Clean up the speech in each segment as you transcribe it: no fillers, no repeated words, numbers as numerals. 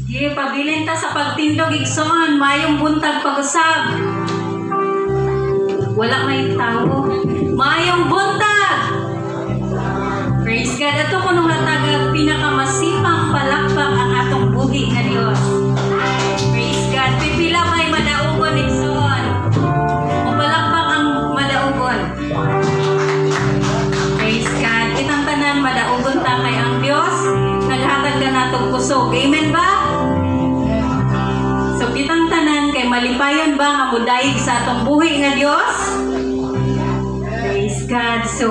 Sige, pabilin ta sa pagtindog, igsoon, mayong buntag pag-usab. Wala may tao. Mayong buntag! Praise God. Ato kuno hatagag pinakamasipang palakpak ang atong buhi nga Dios. Praise God. Pipila may madaugon, igsoon? O palakpak ang madaugon. Praise God. Kitang tanan madaugon ta kay ang Dios naghatag ka natong kusog. Amen ba? So kitang tanan kay malipayon ba nga mudayig sa atong buhi nga Dios? Praise God. So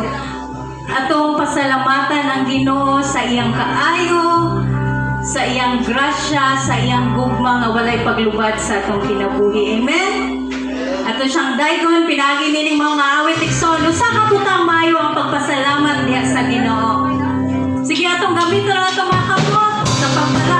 atong pasalamatan ang Ginoo sa iyang kaayo, sa iyang grasya, sa iyang gugma nga walay paglubad sa atong kinabuhi. Amen? Ato siyang daygon pinaagi nining mga awit, igsoon. Usa ka butang maayo ang pagpasalamat diha sa Ginoo. Sige, atong gamiton ang atong mga kamot sa pagpalakpak.